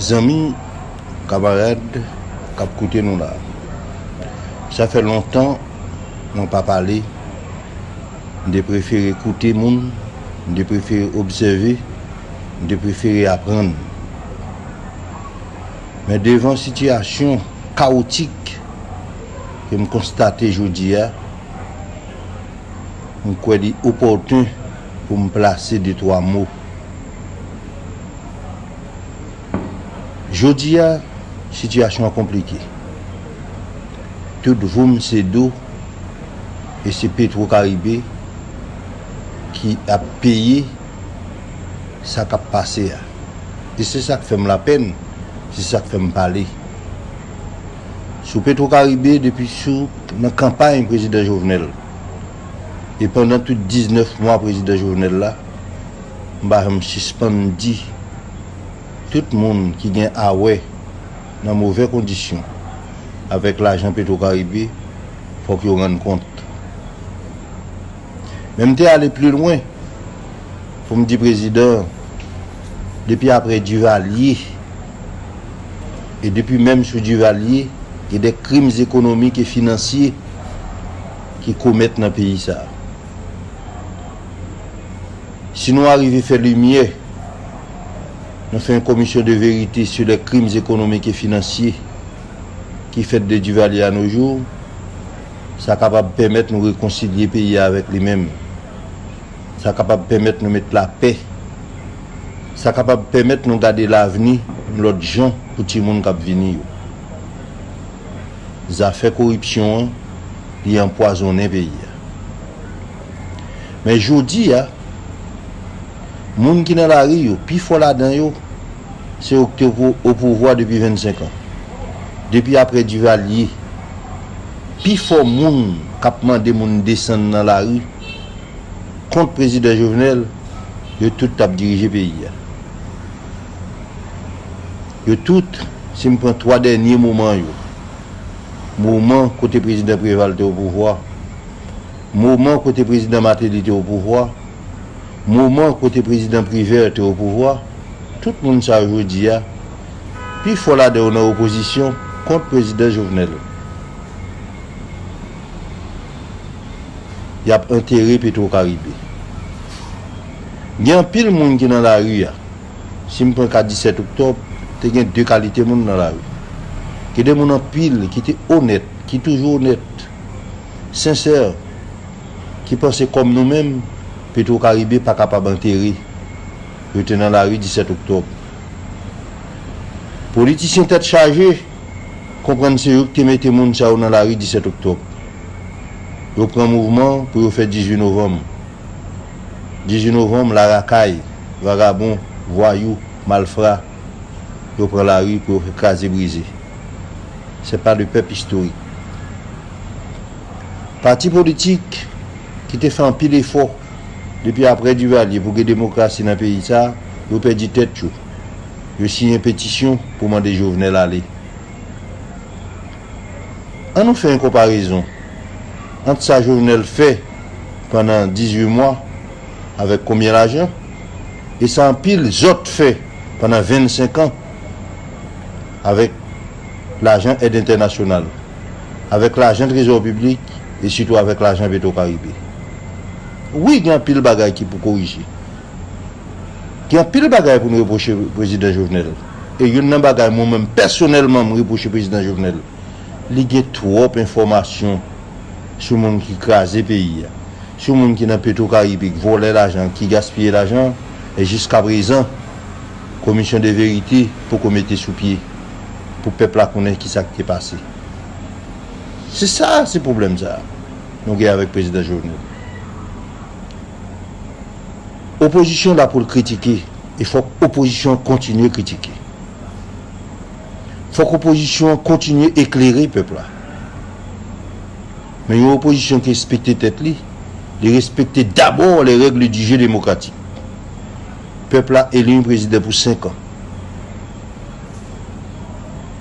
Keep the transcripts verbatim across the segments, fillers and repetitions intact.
Zanmi, kamarad k ap koute nou la, sa fè lontan mwen pa pale. M te prefere koute moun, m te prefere obsève, m te prefere aprann. Men devan sitiyasyon kawotik ke m konstate jodi a, m kwè li opòten pou m plase de twa mo. Jodi a, sitiyasyon an konplike. Tout voum se do, e se Petro Caribe ki ap peye sa k ap pase a. E se sa k fè m lapèn, se sa k fè m pale. Sou Petro Caribe, depi sou nan kanpay prezidan Jovenel, e pandan tout diznèf mwa prezidan Jovenel la, m pa janm sispann di, tout moun ki gen a wè nan movè kondisyon avèk lajan Petro Caribe, fòk yo rann kont. Men m te ale pli lwen pou m di prezidan, depi apre Duvalier, e depi menm sou Duvalier, gen de krim ekonomik e finansye ki komèt nan peyi sa a. Si nou arive fè limyè, nou fè yon commission de vérité sur les crimes économiques et financiers ki fèt de Duvalier à nos jours, sa kapab pèmèt nou rekonsilye peyi a avèk li menm. Sa kapab pèmèt nou met lapè. Sa kapab pèmèt nou gade lavni yon lòt jan pou timoun k ap vini yo. Zafè koripsyon an, li anpwazonnen peyi a. Men jodi a, moun ki nan lari yo, pifò ladan yo, se yo ki te o, o pouvwa depi vennsenk an. Depi apre Duvalier, pifò moun k ap mande moun desann nan lari kont prezidan Jovenel, yo tout t ap dirije peyi a. Yo tout, si m pran twa dènye moman yo, moman kote prezidan Préval te o pouvwa, moman kote prezidan Martelly te o pouvwa, moman kote prezidan Privert te o pouvwa, tout moun sa yo jodi a, pifò ladan yo nan opozisyon kont prezidan Jovenel. Y ap antere Petro Caribe. Gen anpil moun ki nan lari a. Si m pran ka disèt oktòb, te gen de kalite moun nan lari. Gen de moun anpil ki te onèt, ki toujou onèt, sensè, ki panse kòm nou menm, Petro Caribe pa kapab antere. Yo te nan lari disèt oktòb. Politisyen tèt chaje konprann se yo ki te mete moun sa yo nan lari disèt oktòb. Yo pran mouvman pou yo fè dizuit novanm. Dizuit novanm, larakay, vagabon, vwayou, malfra, yo pran lari pou yo fè kraze brize. Se pa de pèp istorik. Pati politik ki te fè anpil efò depi apre Duvalier pou gen demokrasi nan peyi sa, yo pèdi tèt yo. Yo siyen petisyon pou mande Jovenel ale. An nou fè yon konparezon ant sa Jovenel fè pandan dizuit mwa avèk konbyen lajan e sa anpil zòt fè pandan vennsenk an avèk lajan èd entènasyonal, avèk lajan trezò piblik e sitou avèk lajan Petro Caribe. Wi, gen anpil bagay ki pou korije. Gen anpil bagay pou n repwoche prezidan Jovenel. E youn nan bagay mwen menm pèsonèlman m repwoche prezidan Jovenel, li gen twòp enfòmasyon sou moun ki kraze peyi a, sou moun ki nan Petro Caribe, ki vòlè lajan, ki gaspiye lajan, e jiskaprezan, komisyon de verite poko mete sou pye pou pèp la konnen kisa ki te pase. Se sa, se pwoblèm sa a nou gen avèk prezidan Jovenel. Opozisyon la pou l kritike, e fòk opozisyon an kontinye kritike. Fòk opozisyon an kontinye eklere pèp la. Men yon opozisyon ki respekte tèt li, li respekte dabò les règles du jeu démocratique. Pèp la eli yon prezidan pou senk an.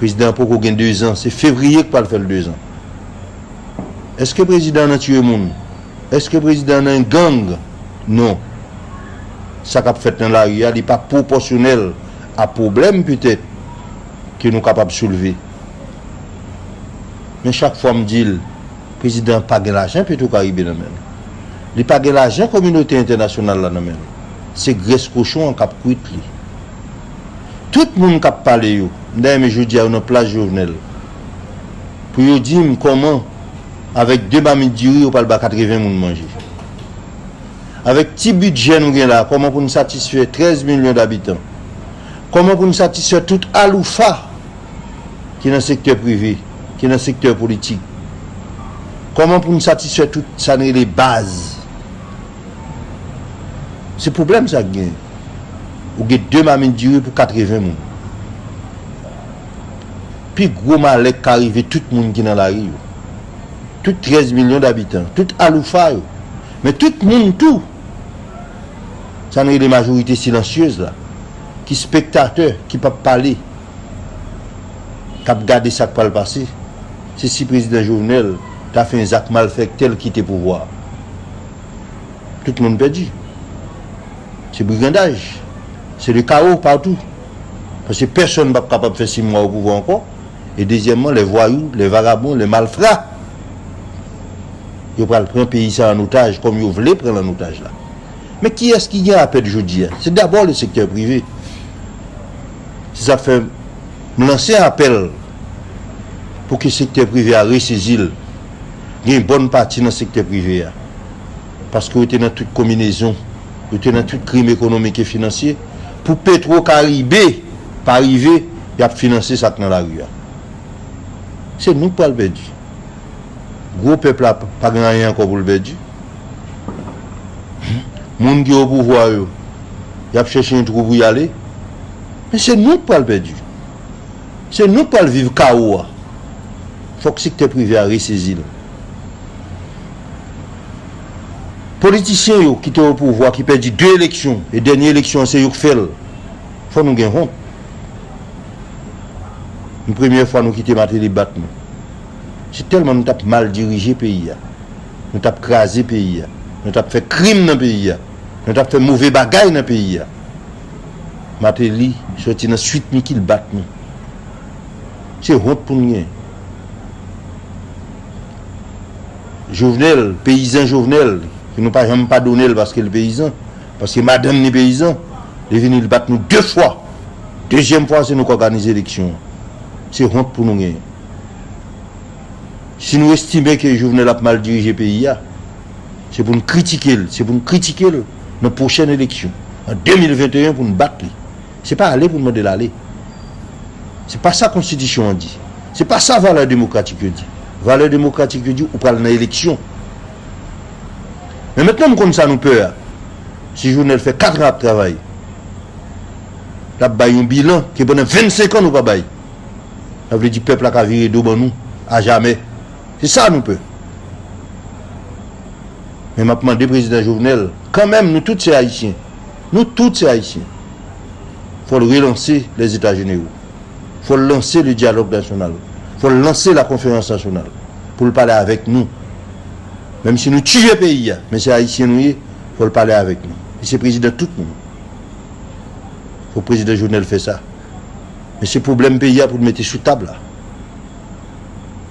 Prezidan an poko gen dezan, se fevriye k pral fè l dezan. Èske prezidan an nan tiye moun? Èske prezidan an nan gang? Non. Sa k ap fèt nan lari a, li pa pwopòsyonèl a pwoblèm petèt ke nou kapab soulve. Men chak fwa m di l, prezidan pa gen lajan Petwokaribe nan men l. Li pa gen lajan kominote entènasyonal la nan men l. Se grès kochon an k ap kwit li. Tout moun k ap pale yo, m ta renmen jodi a yo nan plas Jovenel, pou yo di m kòman, avèk de mamit diri, yo pral ba katreven moun manje. Avèk ti bidjè nou gen la, kòman pou n satisfè trèz milyon dabitan? Kòman pou n satisfè tout aloufa ki nan sektè prive, ki nan sektè politik? Kòman pou n satisfè tout sa n rele baz? Se pwoblèm sa k gen. Ou gen de mamit diri pou katreven moun. Pi gwo malè k ka rive tout moun ki nan lari yo. Tout trèz milyon dabitan, tout aloufa yo. Men tout moun tou, sa n rele majorite silansyez la, ki spektatè, ki p ap pale, k ap gade sa k pral pase, se si prezidan Jovenel ta fè yon zak malfektè, l kite pouvwa a. Tout moun pèdi. Se brigandaj. Se le kawo patou. Paske pèsonn p ap kapab fè sis mwa o pouvwa ankò. E dezyèmman, lè vwayou, lè vagabon, lè malfra, yo pral pran peyi sa an otaj, kòm yo vle pran l an otaj la. Men kiyès ki gen a pèd jodi a? Se dabò le sektè prive. Se sa k fè m lanse apèl pou ke sektè prive a resezi l. Gen bòn pati nan sektè prive a. Paske yo te nan tout konbinezon, yo te nan tout krim ekonomik e finansye. Pou Petwo Karibe pa rive, y ap finanse sa k nan lari a. Se nou k pral pèdi. Gwo pèp la pa gen anyen ankò pou l pèdi. Moun ki o pouvwa yo, y ap chèche yon twou pou y ale. Men se nou k pral pèdi. Se nou k pral viv kawo a. Fòk sektè prive a resezi l. Politisyen yo ki te o pouvwa, ki pèdi de eleksyon, e dènye eleksyon an se yo k fè l, fò nou gen wont. Yon premyè fwa nou kite Martelly bat nou. Se tèlman nou t ap mal dirije peyi a. Nou t ap kraze peyi a. Nou t ap fè krim nan peyi a. Nou t ap fè move bagay nan peyi a. Martelly soti nan swit Micky, l bat nou. Se wont pou n gen. Jovenel, peyizan Jovenel, ke nou pa janm padone l paske l peyizan, paske madanm li peyizan, li vini, li bat nou de fwa. Dezyèm fwa, se nou k òganize eleksyon an. Se wont pou nou gen. Si nou estime ke Jovenel ap mal dirije peyi a, se pou n kritike l, se pou n kritike l nan pwochèn eleksyon, an de mil venteyen, pou n bat li. Se pa ale pou n mande l ale. Se pa sa konstitisyon an di. Se pa sa valè demokratik yo di. Valè demokratik yo di ou pral nan eleksyon. Men mentnan m konn sa nou pè a. Si Jovenel fè kat an ap travay, l ap bay yon bilan ke pandan vennsenk an nou pa bay. Sa vle di pèp la ka vire do ban nou ajamè. Se sa nou pè. Men m ap mande prezidan Jovenel, kanmenm, nou tout se Ayisyen. Nou tout se Ayisyen. Fò l relanse Lèzeta Jenero. Fò l lanse le dyalòg nasyonal. Fò l lanse la konferans nasyonal pou l pale avèk nou. Menm si nou tiye peyi a, men se Ayisyen nou ye, fò l pale avèk nou. Li se prezidan tout moun. Fò prezidan Jovenel fè sa. Men se pwoblèm peyi a pou n mete sou tab la.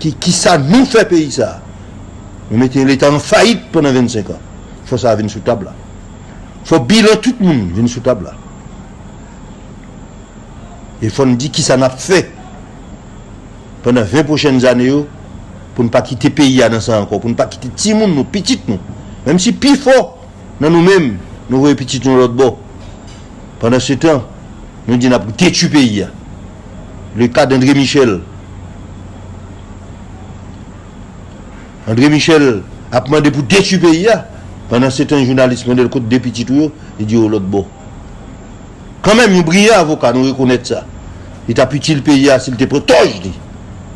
Ki, kisa nou fè peyi sa a? Nou mete yon leta an fayit pandan vennsenk an. Fò sa a vin sou tab la. Fò bilan tout moun vin sou tab la. E fò n di kisa n ap fè pandan ven pwochèn zane yo, pou n pa kite peyi a nan sa ankò, pou n pa kite timoun nou, pitit nou, menm si pifò nan nou menm, nou voye pitit nou lòt bò. Pandan se tan, nou di n ap detwi peyi a. Le ka d André Michel. André Michel ap mande pou detwi peyi a. Pandan se tan, jounalis mande l kote de pitit ou yo, li di yo lòt bò. Kanmenm, yon briyan avoka, nou rekonèt sa. Li t ap itil peyi a si l te pran tòj li.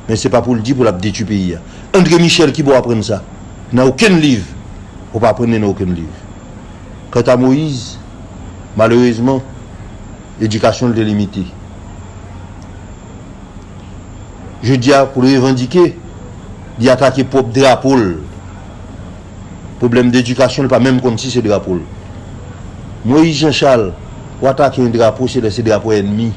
Men se pa pou l di pou l ap detwi peyi a. André Michel, ki bò w aprann sa? Nan okenn liv. Ou pa aprann li nan okenn liv. Kanta Moïse, malerezman, edikasyon l te limite. Jodi a, pou l revandike, li atake pwòp drapo l. Pwoblèm dedikasyon, li pa menm konn si se drapo l. Moïse Jean Charles, ou atake yon drapo, se lè se drapo ènmi.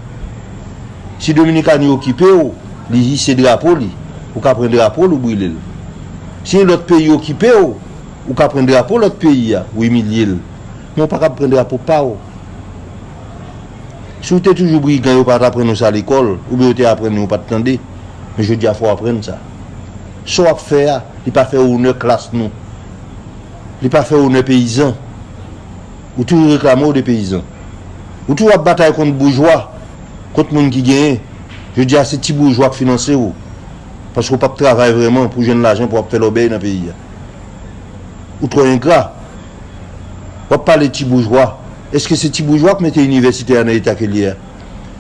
Si Dominikani okipe w, li hise drapo li, ou ka pran drapo l, ou brile l. Si yon lòt peyi okipe w, ou ka pran drapo lòt peyi a, ou imilye l. Men w pa kab pran drapo pa w. Si w te toujou brigan, yo pa t aprann ou sa lekòl, oubyen yo te aprann ou, ou pa t tande. Men jodi a, fò w aprann sa. Sa w ap fè a, li pa fè onè klas nou. Li pa fè onè peyizan. Ou toujou reklame w de peyizan. Ou toujou ap batay kont boujwa, kont moun ki genyen. Jodi a, se ti boujwa k finanse w. Paske w p ap travay vrèman pou jwenn lajan pou w ap fè lòbèy nan peyi a. Ou twò engra. W ap pale ti boujwa. Èske se ti boujwa k mete inivèsite a nan eta ke l ye a?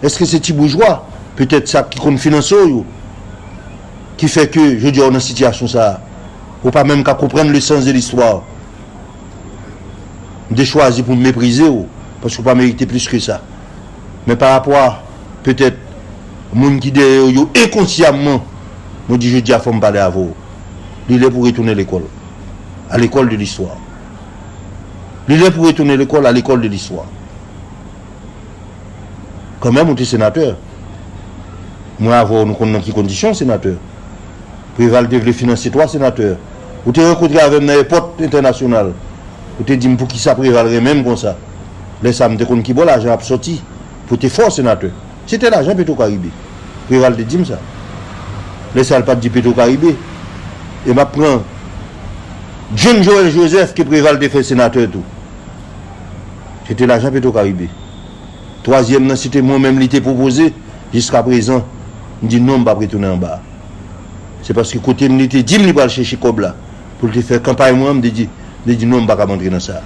Èske se ti boujwa, petèt sa ki konn finanse w yo, ki fè ke jodi a w nan sitiyasyon sa a? Ou pa menm ka konprann le sens de l'histoire. M te chwazi pou m meprize w, paske w pa merite plis ke sa. Men pa rapò a, petèt, moun ki dèyè w yo enkonsyamman, mwen di jodi a fò m pale avè w. Li lè pou retounen lekòl. À l'école de l'histoire. Li lè pou retounen lekòl, à l'école de l'histoire. Kanmenm, ou te senatè. Mwen avè w, nou konn nan ki kondisyon, senatè. Preval te vle finanse twa senatè. Ou te rankontre avè m nan èpòt entènasyonal. Ou te di m poukisa Preval renmen m konsa. Lè sa a, m te konn kibò lajan ap sòti pou te fè w senatè. Se te lajan Petwokaribe. Preval te di m sa. Lè sa a, l pa t di Petwokaribe. E m ap pran John Joël Joseph ke Preval te fè senatè tou. Se te lajan Petwokaribe. Twazyèm nan, se te mwen menm li te pwopoze. Jiskaprezan, m di non, m p ap retounen anba a. Se paske kote m li te di m li pral chèche kòb la pou l te fè kanpay mwen an, m te di, m te di non, m pa kab antre nan sa.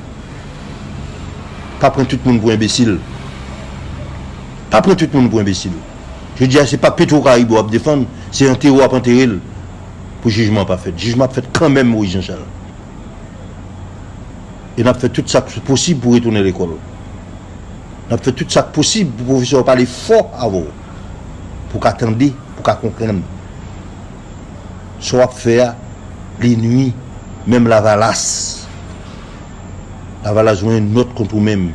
Pa pran tout moun pou enbesil. Pa pran tout moun pou enbesil. Jodi a, se pa Petwokaribe w ap defann, se antere w ap antere l pou jijman an pa fèt. Jijman ap fèt kanmenm, Moyiz Jan Chal. E n ap fè tout sa k posib pou retounen lekòl. N ap fè tout sa k posib pou pwofesè yo pale fò avè w, pou w ka tande, pou w ka konprann. Sa w ap fè a, li nwi menm Lavalas. Lavalas jwenn nòt kont ou menm.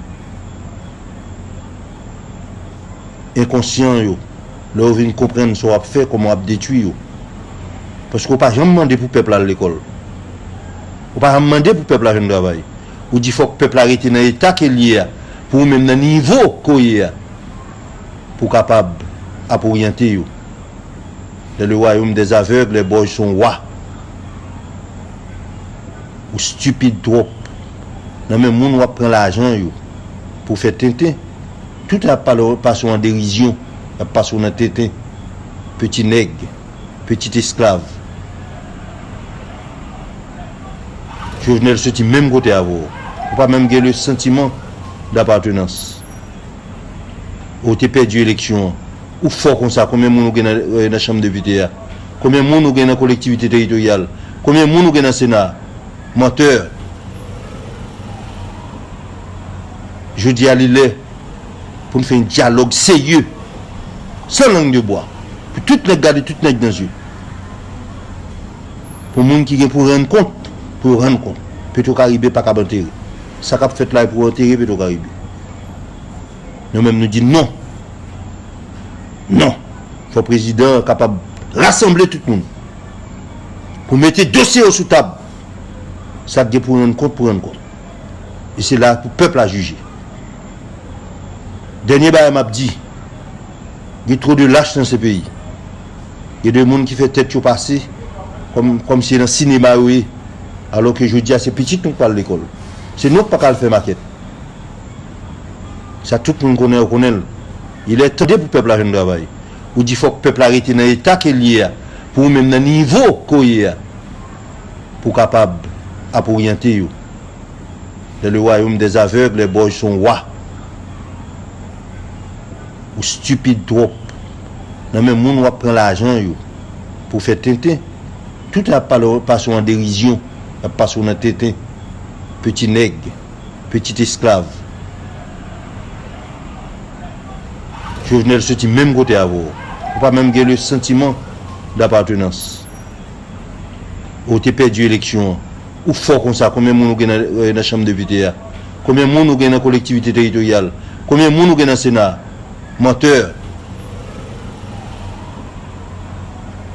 Enkonsyan yo, lè yo vin konprann sa w ap fè, kòman w ap detwi yo. Paske w pa janm mande pou pèp la al lekòl. Ou pa janm mande pou pèp la jwenn travay. Ou di fòk pèp la rete nan eta ke l ye a, pou ou menm nan nivo ke w ye a, pou w kapab ap oryante yo. Dans le royaume des aveugles, les boys sont rois. Ou stipid twòp. Nan men moun w ap pran lajan yo pou fè tenten. Tout y ap pale, pase w an derizyon, y ap pase w nan tenten. Peti nèg, peti esklav. Jovenel soti menm kote avè w. Ou pa menm gen le sentiment d'apartenance. Ou te pèdi eleksyon an. Ou fò konsa, konbyen moun ou gen nan, euh, nan chanm depite a? Konbyen moun ou gen nan kolektivite teritoryal? Konbyen moun ou gen nan Sena a? Mantè. Jodi a, li lè pou n fè yon dyalòg serye, san lang de bwa, pou tout nèg gade tout nèg nan zye. Pou moun ki gen pou rann kont, pou yo rann kont. Petwokaribe pa kab antere. Sa k ap fèt la, e pou antere Petwokaribe. Nou menm, nou di non. Non. Fò prezidan an kapab rasanble tout moun pou mete dosye yo sou tab. Sa k gen pou rann kont, pou rann kont. E se la pou pèp la jije. Dènye bagay m ap di, gen twò de lach nan se peyi. Gen de moun ki fè tèt yo pase kòm, kòmsi se nan sinema yo ye. Alò ke jodi a, se pitit nou k pral lekòl. Se nou k pa ka al fè makèt. Sa tout moun konnen, yo konnen l. Il est temps pou pèp la jwenn travay. Ou di fòk pèp la rete nan eta ke l ye a, pou ou menm nan nivo ke w ye a, pou w kapab ap oryante yo. Dans le royaume des aveugles, les boys sont rois. Ou stipid twòp. Nan men moun w ap pran lajan yo pou fè tenten. Tout y ap pale, pase w an derizyon, y ap pase w nan tenten. Peti nèg, peti esklav. Jovenel soti menm kote avè w. Ou pa menm gen le sentiment d'apartenance. Ou te pèdi eleksyon an. Ou fò konsa, konbyen moun ou gen nan, euh, nan chanm depite a? Konbyen moun ou gen nan kolektivite teritoryal? Konbyen moun ou gen nan Sena a? Mantè.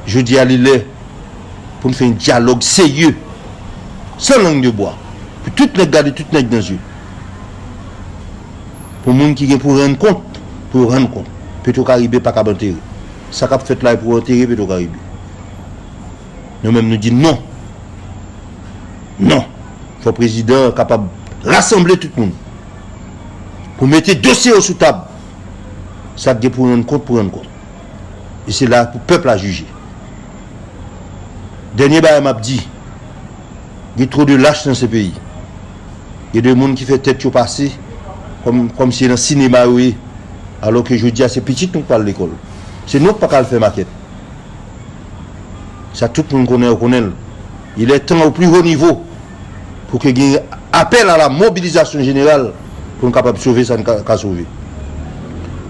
Jodi a, li lè pou n fè yon dyalòg serye, san lang de bwa, pou tout nèg gade tout nèg nan zye. Pou moun ki gen pou rann kont, pou yo rann kont. Petwokaribe pa kab antere. Sa k ap fèt la, e pou antere Petwokaribe. Nou menm, nou di non. Non. Fò prezidan an kapab rasanble tout moun pou mete dosye yo sou tab. Sa k gen pou rann kont, pou rann kont. E se la pou pèp la jije. Dènye bagay m ap di, gen twò de lach nan se peyi. Gen de moun ki fè tèt yo pase kòm, kòmsi nan sinema yo ye, alò ke jodi a se pitit nou k pral lekòl. Se nou k pa ka al fè makèt. Sa tout moun konnen, yo konnen l. Il est temps au plus haut niveau pou ke gen apèl a la mobilisation générale pou n kapab sove sa n ka, ka sove.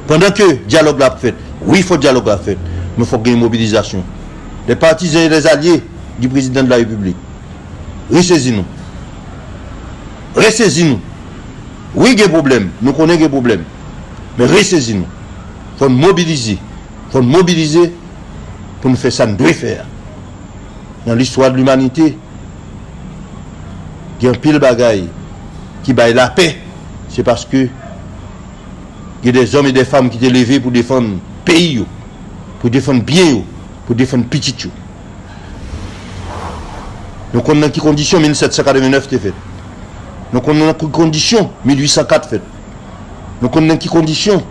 Pandan ke dyalòg la ap fèt, wi, fò dyalòg la fèt, men fòk gen mobilizasyon. Les partisans et les alliés du président de la République, resezi nou. Resezi nou. Wi, gen pwoblèm. Nou konnen gen pwoblèm. Men resezi nou. Fò n mobilize. Fò n mobilize pou n fè sa n dwe fè a. Nan listwa de limanite, gen anpil bagay ki bay lapè. Se paske gen dèzòm e dèfanm ki te leve pou defann peyi yo, pou defann byen yo, pou defann pitit yo. Nou konn nan ki kondisyon mil sèt san katrevennnèf te fèt. Nou konn nan ki kondisyon mil uit san kat fèt. Nou konn nan ki kondisyon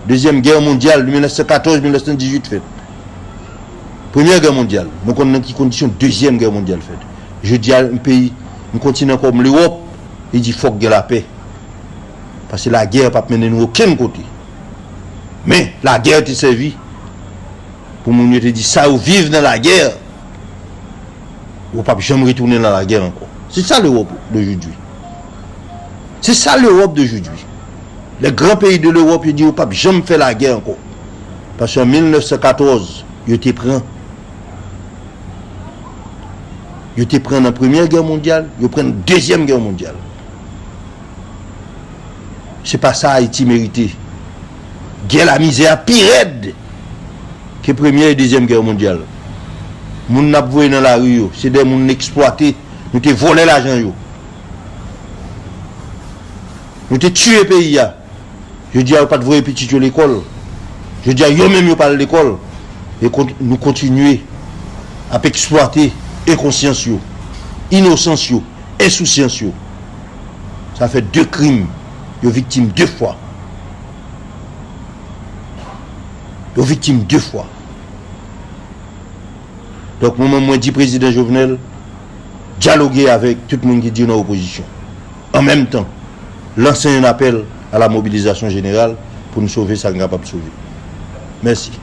Dezyèm Gè Mondyal, mil nèf san katòz, mil nèf san dizuit fèt. Premyè Gè Mondyal, nou konn nan ki kondisyon Dezyèm Gè Mondyal fèt. Jodi a, yon peyi, yon kontinan kòm Lewòp, li di fòk gen lapè. Paske lagè p ap mennen nou okenn kote. Men, lagè te sèvi pou moun yo te di sa yo viv nan lagè, yo p ap janm retounen nan lagè ankò. Se sa Lewòp de jodi. Se sa Lewòp de jodi. Les grands pays de l'Europe, yo di yo p ap janm fè lagè ankò. Paske an mil nèf san katòz, yo te pran. Yo te pran nan Premyè Gè Mondyal, yo pran nan Dezyèm Gè Mondyal. Se pa sa Ayiti merite. Gè lamizè a pi rèd ke Premyè e Dezyèm Gè Mondyal. Moun n ap voye nan lari yo, se de moun n eksplwate, nou te vòlè lajan yo. Nou te tiye peyi a. Jodi a, yo pa t voye pitit yo lekòl. Jodi a, yo menm yo pa al lekòl. E kont-, nou kontinye ap eksplwate enkonsyans yo, inosans yo, ensousyans yo. Sa fè de krim. Yo viktim de fwa. Yo viktim de fwa. Donk, mwen menm, mwen di prezidan Jovenel, dyaloge avèk tout moun ki di yo nan opozisyon. An menm tan, lanse yon apèl a la mobilisation générale pou nou sove sa n kapab sove. Mèsi.